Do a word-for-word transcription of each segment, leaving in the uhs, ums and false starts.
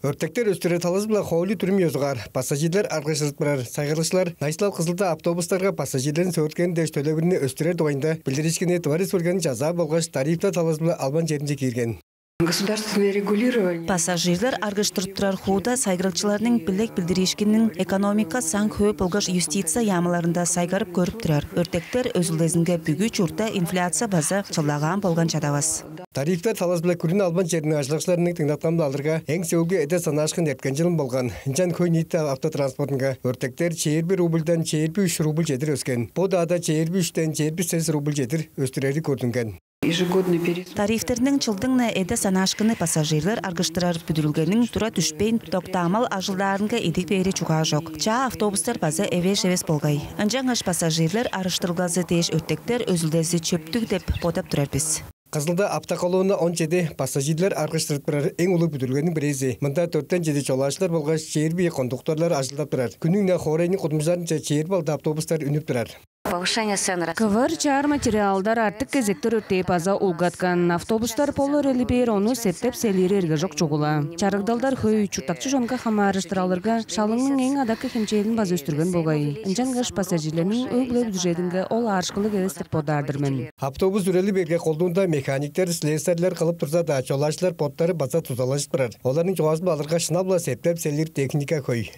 Өртектер өстүрер талазы-биле хоойлу-дүрүм ёзугаар пассажирлер аргыштырып турар сайгарлыкчылар найысылал Кызылда автобустарга пассажирлерин сөөрткени дээш төлевирни өстүрер дугайында билдириишкинни Тыва Республиканың Чазаа болгаш тарифтер талазы-биле албан черинче киирген. Государственное регулирование. Пассажирлер аргыштырып турар хууда сайгарлыкчыларның билек билдириишкинниң экономика, саң-хөө болгаш юстиция яамыларында сайгарып көрүп турар. Өртектер өзүлдезинге бүгү чуртта инфляция база чылдагаан болган чадавас. Тарифтер талазы-биле күрүне албан чериниң ажылдакчыларының дыңнатканын алырга, эң сөөлгү эде санаашкын эрткен чылын болган. Ынчан хөй-ниити автотранспортунга өртектер чээрби рубльден чээрби үш рубль чедир өскен. Бо даада чээрби үштен чээрби сес рубль чедир өстүрери көрдүнген. Ежегодный пересмотр. Тарифтерниң чылдың-на эде санаашкыны пассажирлер аргыштырар бүдүрүлгениң тура дүшпейн, доктаамал ажылдаарынга идиг бээри чугаа чок. Чаа автобустар база эвээш эвес болгай. Ынчангаш пассажирлер арыштырылгазы дээш өртектер өзүлдези чөптүг деп бодап турар бис. Кызылда автоколонна он чеди пассажирлер аргыштырып турар эң улуг бүдүрүлгениң бирээзи. Мында дөрттен чеди чолаачылар болгаш чээрби кондукторлар ажылдап турар. Күнүң-не хоорайның кудумчуларынче чээрби алды автобустар үнүп турар. Повышение цен раз. Кывар чаар материалдар, артык кезектер өртээ база улгаткан. Автобустар болор эли бээр ону септеп селиири эргежок чугула. Чарыгдалдар хөй, чурттакчы чонга хамаарыштыр алырга, шалыңның эң адаккы хемчээлин база өстүрген болгай. Ынчангаш пассажирлерниң өг-бүле бюджединге ол аарышкылыг эвес деп бодаар-дыр мен. Автобус үрели берге колдуунда механиктер, слесарьлар кылып турза-даа, чолаачылар боттары база дузалажып турар. Оларның чугаазын алырга, шынап-ла септеп селир техника хөй.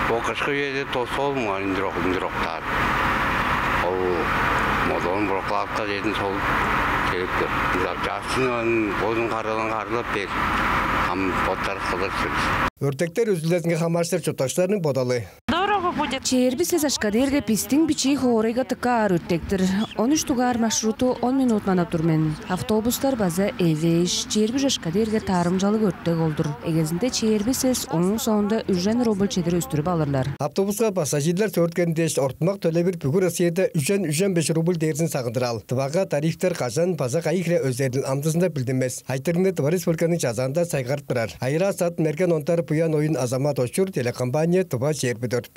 Ол кышкы үеде тосуул муңарындыр ок-, ындыр октаар. Ол модоон прокладка дедин сол келиптер. Запчастьын оон бодун карылан карылап бер. Ам боттар кылыр силер. Өртектер үзүлдезинге хамаарыштыр чурттакчыларның бодалы. Дорого будет. Чээрби сес ашка дээрге бистиң бичии хоорайга тыка аар өртектир. Он үш дугаар маршруту он минут манап тур мен. Автобустар база эвээш, чээрби үш ашка дээрге таарымчалыг өртек ол-дур. Эгезинде чээрби сес, ооң соонда үжен рубль чедир өстүрүп алырлар. Автобуска пассажирлер сөөрткени дээш ортумак төлевир бүгү Россияда үжен, үжен беш рубль дээрзин сагындыраал. Тывага тарифтер кажан база кайы хире өзерил, амдызында билдинмес. Айтырыгны Тыва Республиканың Чазаанда сайгарып турар. Айыраа Сат, Мерген Ондар, Буян Оюн, Азамат Очур, телекомпания «Тыва чээрби дөрт».